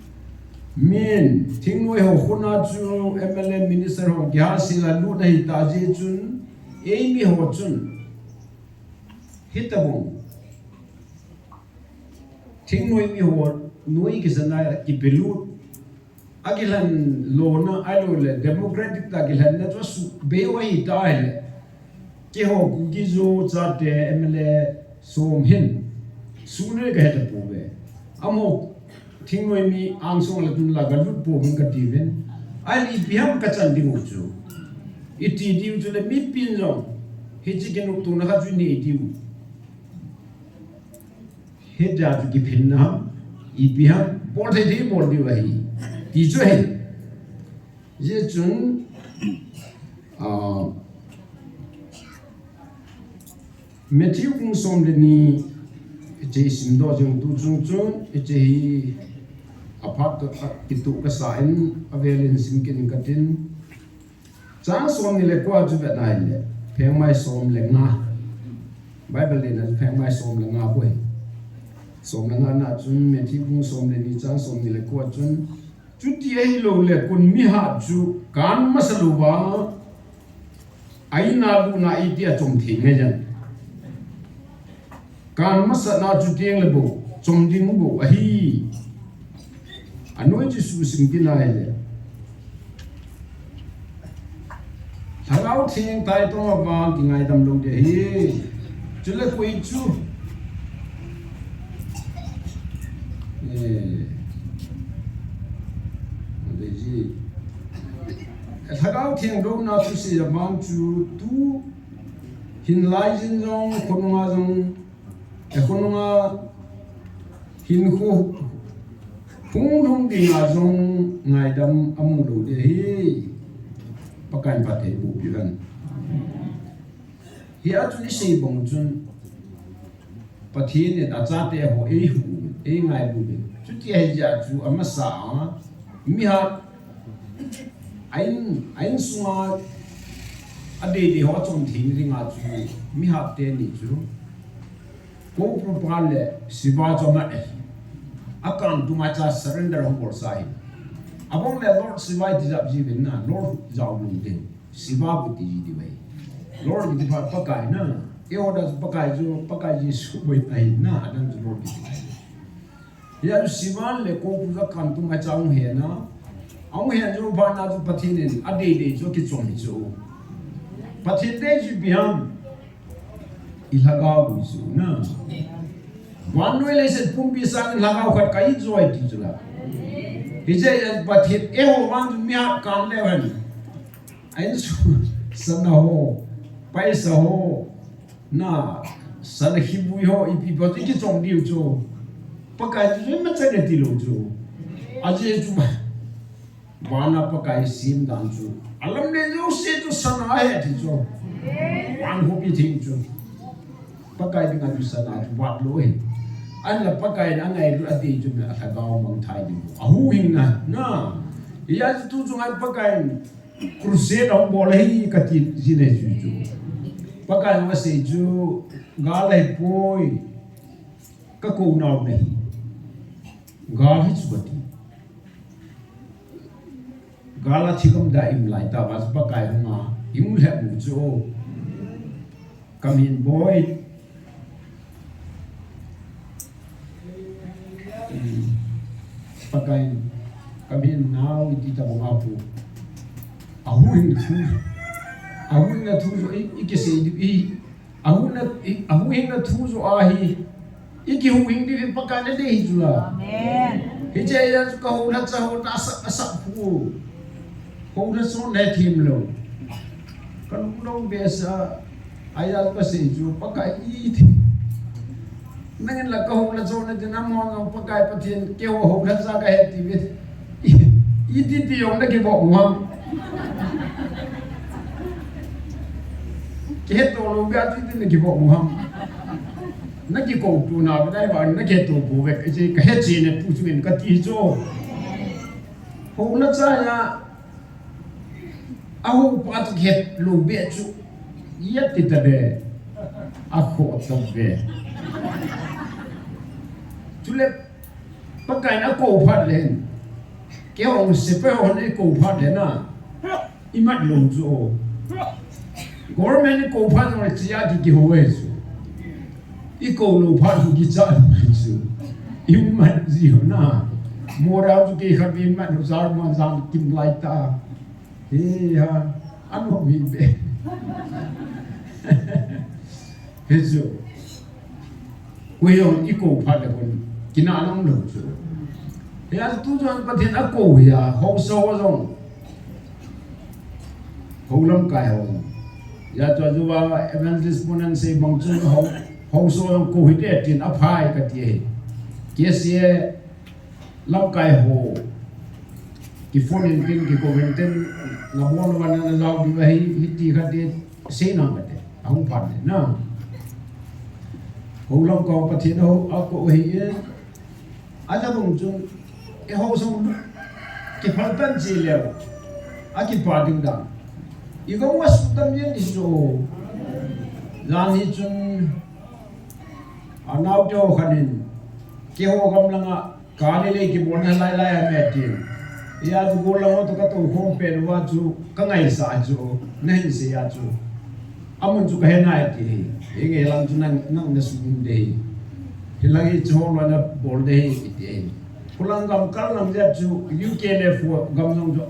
min, thingnoi ho khut a chu M L A minister ho kihahsel a lut ahita jeh chun, eimi ho chun, hitabang. Thingnoi mi ho, noi kisan a kipelut. Akilhen lona, ahilou le, democratic tah kilhenna chu asubei u ahita ahile. Keiho Kuki-Zo chate M L A som hin. Suna kahe tapouve. Amaho thingnoi mi angsung a la tun la kalut pouvin kati uvin. Ahile ipi ham kachan diu chu. Iti diu chu le mipin jong. Hiche kinoptona khat chu nei diu. Hitia chu kiphinna ham, ipi ham, bol thei thei bol diu ahi. Ti chu ahi. Hijeh chun, ah, Matthew bung som le ni, hiche i simdoh jing tu chung chun, hiche hi aphat toh kitoh kasa in, avel in sim kit in katin, Chang som ni le ko a chu vet nai le, phengmai som le nga. Bible le na chu phengmai som le nga bou. Som le nga na chun Matthew bung som le ni chang som ni le ko a chun, chuti ahilou le kun mihat chu kan masa louva, a in a lut na iti a chom thei ngai jan. Kan masatna chu teng le bou, chom ding bou ahi. Anoi chu susim kit nai le. Lhagao Theng tai tong a vang kingaidam lou ding ahi. Chule koi chu. Eh. Dei ji. Lhagao Theng douna thusei a vang chu tu hin lai jin jong, khonunga jong, E khonunga hinkho hung lhung dinga jong ngaidam amu lou ding ahi. Pakaiyin phatthei boh piuvin. Hia chun isei bang chun Pathen in achate ho eihuh, eingailu. Chuti ahijeh chu amasa a, mihat a in, a insunga adeidei ho achom thei dinga chu mihat teni chu Kouprupa le Shiva chu amat ahi. Akan tuma cha surrender hung bolsa ahi. Abang le Lord Shiva iti jap jiuvin na, Lord jaolou ding. Shiva bou ti ji diu ahi. Lord kiti phat Pakai na. Eiho da Pakai chu, Pakai Jesu bou ahi na, adang chu Lord kiti ahi. Hijeh chun Shiva le Koupru chu akan tuma cha ahung he na. Ahung he chu bana chu Pathen in adeidei chu akichom hi chu. Pathen dei chu ipi ham. I lhagao bou chu na. Vannoi leiset pumpi sangin lhagao khat ka enjoy ti chu la. Hijeh a Pathen eiho vang chu mihat kan leu hen. A insunga sana ho, paisa ho, na, sana khibui ho, ipi pa chu ikichom diu chu. Pakai chu imacha ngai tilou chu. Ajeh chu ma. Vana Pakai sem dan chu. Alam le jouse chu sana ahi ti chu. Van khopi theng chu. Pakai dinga chu sana chu vat lou ahi. Ahinla Pakai in angailut adei chu mi alhagao mangthai ding. Ahuhhingna, na. Hijeh chu tu chunga Pakai in crusade ahung bol ahi kati jin ahi chu chu. Pakai in asei chu gal ahipoi. Kakou nau nahi. Gal hi chu kati. Gal a thi gamda im lai tauva, Pakai hunga, im lheh mu chu. Kamin boi. Hmm. Pakai, kamin nau iti tabang apu. Ahuhhing thu. Ahuhhingna thu chu i, ikisei diu i. Ahuhhingna, i, ahuhhingna thu chu ahi. Ikihuhhing diu hi Pakai nadei hi chu la. Amen. Hiche a chu ka houlhacha ho ta asa, asa khu. Houlhacha ho le thim lou. Ka lung lou be sa. Ahi a chu kasei chu Pakai iti. Nangin la ka houlhacha ho nati na mo na Pakai Pathen keiho houlhacha kahi ti ve. Iti ti jong nakibol u ham. Kihetto lou bia chu iti nakibol u ham. Nakikou tu na bia dai ba nakihetto pou ve. Kahe chena tu chu min kati chu. Houlhacha ya. Aho pa chu kihet lou bia chu. Iti ta ve. Akhoh ta ve. Chule Pakai in akou phat le. Keiho sepai hon eikou phat le na. Imat lou chu. Government eikou phat le chia ki kihou e chu. Eikou lou phat chu kicha chu. Imat ji ho na. Mora chu kei khat imat lou jar ma jam kim lai ta. He ha. Ano mi be. He chu. Koi jong eikou phat le kon, kina nom lou chu. Hia chu tu jong Pathen akou hia, haosa ho jong. Hou lamkai ho jong. Hia chu ajo a evangelist mun an sei bang chun hou, haosa ho jong kou hite tin aphai kati ahi. Kei sei Lamkai ho. Ki phone in tin, kikou in tin, nabol uva na najao diu ahi, hiti khat ti, sei nang kate, ahung phat le, na. Hou lamkai ho Pathen ho, akou ahi e. Acha bang chun, eiho sung, kiphal tan chi leu, akipa ding dan. Igam wa sudam yen iso. Jan hi chun, anau teo khanin, keiho gam langa, Kani le kibolna lai lai a me tin. Hia chu gollhang ho toh katou khom pet uva chu kangaisah chu nahin sei a chu. Amun chu kahe nai ti hi. Hi nge lang chu nang, nang nasum ding hi. Hilang hi chu hom nabol ding hi ti hi. Khulang gam kal lang jep chu U K le fu gam lang chu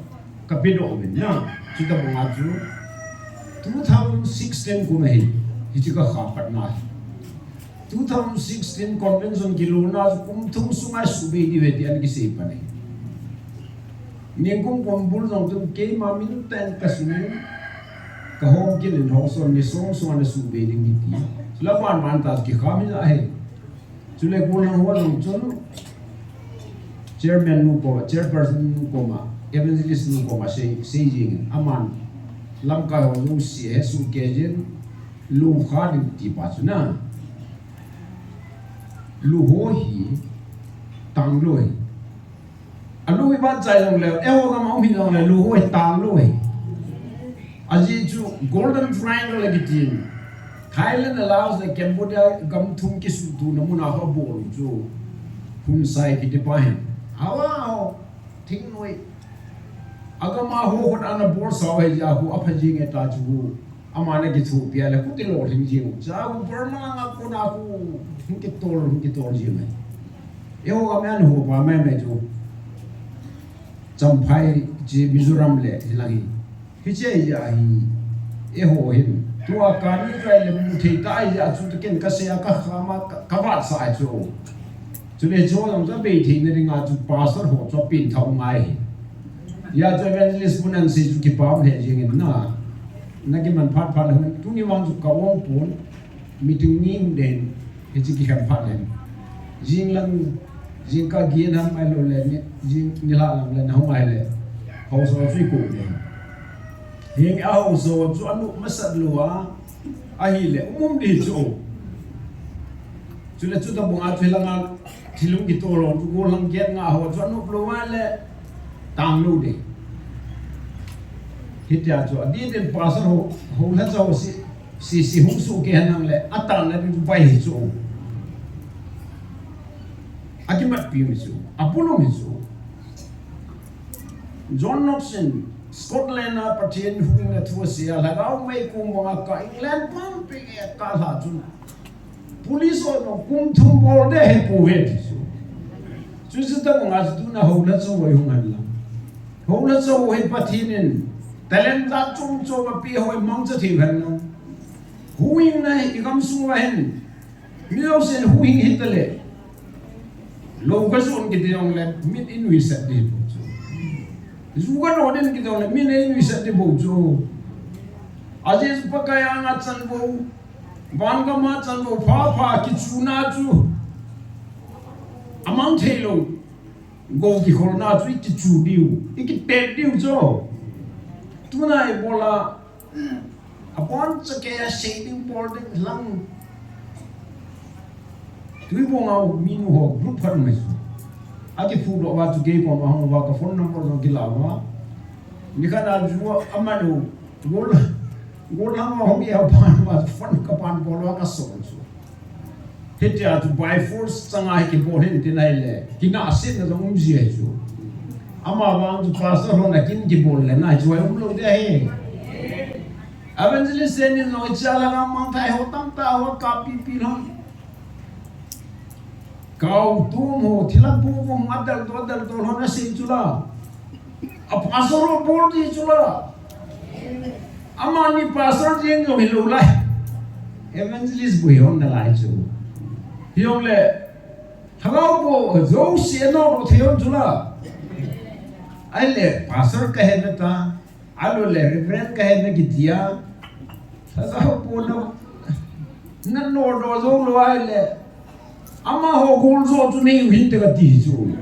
kapedoh uvin na. Chuti banga chu two thousand sixteen kum ahi. Hiche kakha patna hi. Two thousand sixteen convention kilutna chu kum thum sunga subei diu ahi ti ana kisei pan ahi. Nikum kum bul jong chun keima min ten kasungin kahom kit in housen ni som sunga ana subei ding ahi ti. Chule ban ban ta kikham in ahi. Chule gollhang ho jong chun Chairman nu koma, chairperson nu koma, evangelist nu koma sei, sei jing in, aman lamkai ho jouse hesoh kei jin, lungkhat in ti pa chu na. Luho hi tanglou ahi. Alu hi ban chai jongle, eiho gam a um hi jongle, luho hi tanglou ahi. Ajeh chu Golden Triangle akitin. Thailand, Laos le Cambodia gam thum kisutuna muna kha bol chu Hun Sai kiti pa hin. Hawa ho, thingnoi. Agam a ho khut ana bol sao ahi jeh a khu apha jing e ta chu. Ama na kithopi a le khu tilolhing jing u. Cha khu Burma nga khu na khu hung kitol, hung kitol jing e. Eiho gam a ana ho pa mai mai chu. Champhai chi Mizoram le hilang hi. Hiche ahi, eiho hin. Tua kani kai le mu thei ta ahi a chu taken kasei a kakham a ka, kavahsah chu. Chule chu jong chu abei theina dinga chu pastor ho chu apengthah u ngai. Hia chu evangelist pun an sei chu kipah le jing in na. Na kiman phat phat le tuni vang chu ka ong pon. Meeting ni den, hiche kikhen phat le. Jing lang, jingkah gin ham ahilou le, ni, jing nilhah lang le, nahung ahile. Haosa chu ikou le. Heng a haosa chu anop masat lou a, ahile, um um di chu. Chule chutabang a chu hilanga, thil hung kitol lou, chu gollhang giat nga ho chu anop lou a le, tanglou di. Hitia chu, adih din pastor ho, ho la chu si, Sisi hung sohkei henlang le, atanna ding chu bai hi chu. Akimatpi mi chu, abulum hi chu. John Knox in Scotland a Pathen huhhingna thu asei a, Lhagao mei kum banga ka England pumpi e kalha chun. Police ho jong kum thum bol de hepouve ti chu. Chuchu tabanga chu tuna houla chu hoi hung henlang. Houla chu hoi Pathen in talent jat chom chom apeh hoi mangcha thei henlang. Huhhingna hi igamsung uva hin. Mi jousen huhhing hita le. Lou kajon kiti jongle, min inuisat ding bou chu. Ju kadoh ding kiti jongle, min inuisat ding bou chu. Ajeh chu Pakai anga chan bou, van gam a chan bou, pha pha kichuna chu. Amang thei lou. Gou kikholna chu ikichu diu, ikitet diu chu. Tuna ibol a, abonchan kei a sei ding bol ding lang. Tuibong a um minu ho group khat um ahi chu. Akiphudoh uva chu kei koma hung uva ka phone number jong kilah uva. Nikhat a ju a amanu gol, gollhang a hung e a pan uva phone kapan bol uva kasol chu. Hitia chu by force changa hi kibol hin tin ahile. Kinahsetna jong um ji ahi chu. Amavang chu pastor hon akin kibol le na chu ahi umlou ding ahi. Evangelist Seni jong hiche langa mangthai ho tamtah ho kapipi lhon. Kau tum ho thilha bu bu adaldoh adaldoh lhon asei chu la. A pastor ho bol di chu la. Amani pastor jeng jong hilou lai. Evangelist bu hi hon nalai chu. Hijongle, Lhagao bou jouse anodoh thei hon chu la. Ahile, pastor kahe na ta. Ahilou le, Reverend kahe na kiti a. Lhagao bou na, nanodoh jou lou ahile. Amaho gol jo chu nei u hinte kati chu.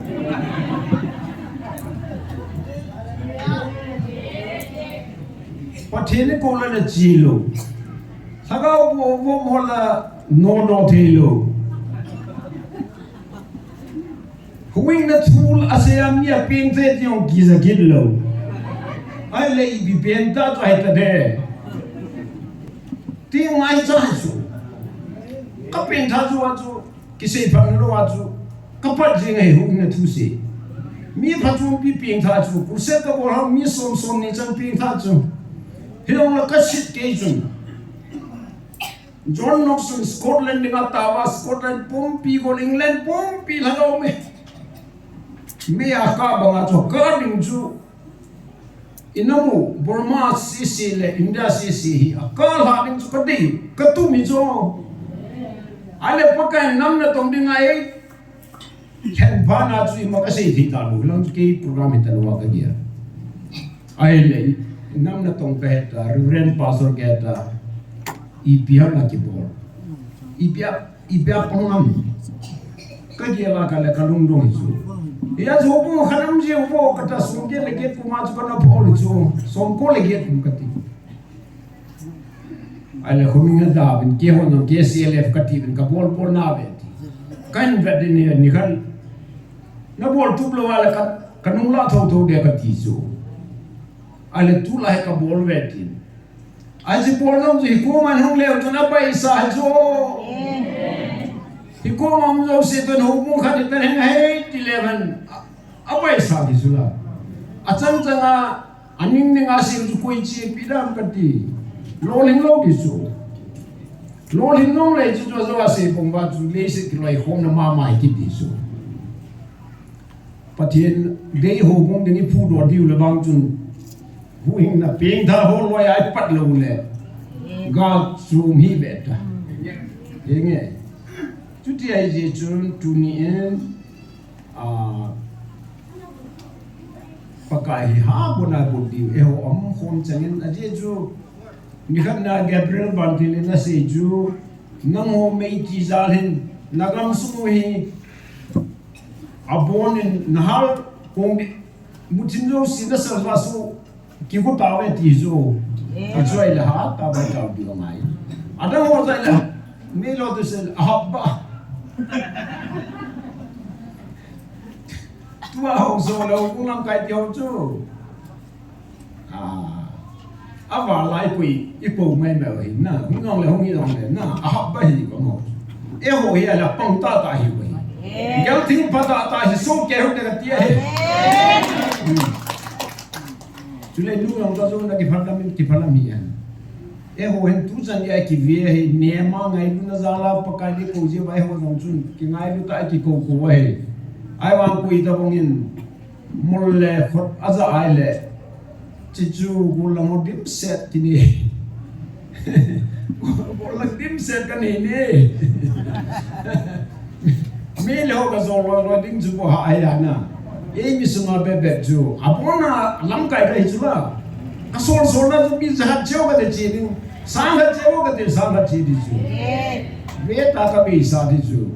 Pathen in kou la nache lou. Lhagao bou, bou mo la nodoh thei lou. Huhhingna thu asei a mi apeng thei ti jong kija kit lou. Ahile ipi peng ta chu ahi ta de. Ti ngai cha chu. Kapeng tha chu a chu. Kisei phat lou a chu, kapat jing ahi huhhingna thu sei. Mi phatchompi pengtha chu, crusade kabol hou mi som som ni chan pengtha chu. Hijongle kasit kei chun. John Knox in Scotland dinga tao a, Scotland pumpi gon England pumpi lhagao me. Mi a kah banga chu, kah ding chu. Inamu, Burma sese le India sese hi, akah lha ding chu kadei, katum hi chu. Ahile Pakai in nam natong ding ahi, lhenpha na chu ima kasei thei talou, lang chu kei program hi talou a kagel. Ahile, nam natong kahe ta, Reverend Pastor kahe ta, ipi ham a kibol. Ipi a Ipi a pang ham. Kagel a kale kalungdong hi chu. Hia chu bou khanam ji bou kata som get le get kum a chu kana bol chu. Som ko le get kum kati. Ahile khoming a da bin keiho jong K C L F kati bin kabol bol na ve ti. Kahin vet ding ahi, nikhat. Nabol tup lou a le ka, kanung la thotho ding kati chu. Ahile tulai kabol ve tin. Aji bol jong chu hikoma hung leu chun apaisa hi chu. Hikoma hung jouse chun houbung khat hi tan heng ahi ti leu hen. Apaisa hi chu la. Achang chang a, aning ning a sei chu koi chepi dam kati. Lolhing lou ti chu. Lolhing lou le chu chu ajo a sei pong ba chu leiset kiloikhomna mama hi kiti chu. Pathen dei houbung ding i phudoh diu le vang chun, huhhingna pengthah ho loi a i pat lou le, gal chom hi ve ta. Henge. Chuti ahi jeh chun tuni in, a, Pakai hi ha bona bon diu, eiho um khom changin, ajeh chu, nikhat na Gabriel Bantil in asei chu, nangho meiti jal hin, nagam sung u hi, Abonin nahal kong di muthim jouse nasal va su kigo tauve ti chu. Achuti le ha tauve tau di ngai. Adang ho jai le mi lo tu sel ahap ba. Tua ho so lo kong lamkai ti ho chu. A, aval lai pui, i po mai mai hi na, hung nong le, hung nong le na, ahap ba hi ba mo. Eiho hi ala pang tah tah hi ba hi. Gel thing pha tah tah hi so ke hu te ka ti ahi. Hmm. Chule nu nong ta so na kiphalam, kiphalam hi an. Eiho hin tu chan ya kive hi, nema ngailutna jal a Pakai ni ko je ba eiho jong chun, kingailu ta kikou kou ahi. Ahivang pui ta bang in, Mol le khut aja ai le. Chichu golang dimset kini. Golang dimset kani ni. Mi le ho ka jol lo lo ding chu bo ha ai ana. Ei mi sunga be be chu. Abona lamkai kai chu la. Ka sol sol na chu mi jahat cheo ka te chi ding. Sang ka cheo ka te sang ka chi di chu. Ve ta ka be sa di chu.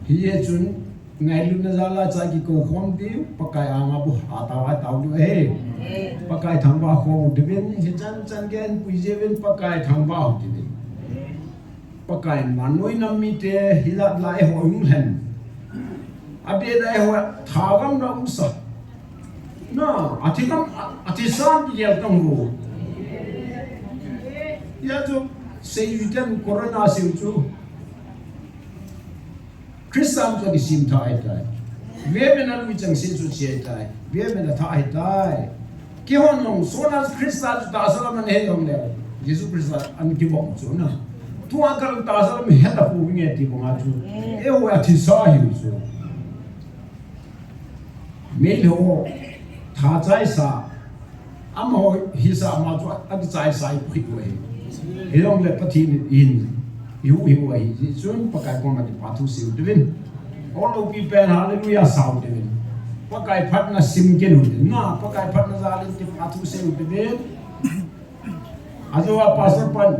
Hi ye chun. Ngailutna jal a cha kikou khom diu, Pakai anga bu hatau hatau diu ahi. Pakai thangvah khom diuvin, hichan chan gei pui jiuvin, Pakai thangvah diuvin. Pakai manoina mite, hilat lai ho um hen. Ade dai ho, thagam na um sa. Na, athi kam, athi san ti gel tang ho. Ya chu, sei yu ten corona sei chu. Christa chu kisim tha ahitai. Vevin a lui chang se chu che ahitai. Vevin a tha ahitai. Kihon long sona Christa chu tahsa lam a he long le. Jesu Christa an kibom chu na. Tua kal tahsa lam he ta pu nge ti banga chu. E ho athi sa hi chu. Meilhei ho, tha chai sa, amaho hisa ama chu akichai sa hi phui uve. Hilong le Pathen in, hiu hiu ahi, chun Pakai koma kipa thu seiu tivin. All of you pen hallelujah sau tivin. Pakai phatna sim kit u tivin. Na, Pakai phatna jal in kipa thu seiu tivin. Ajo a Pastor Pan.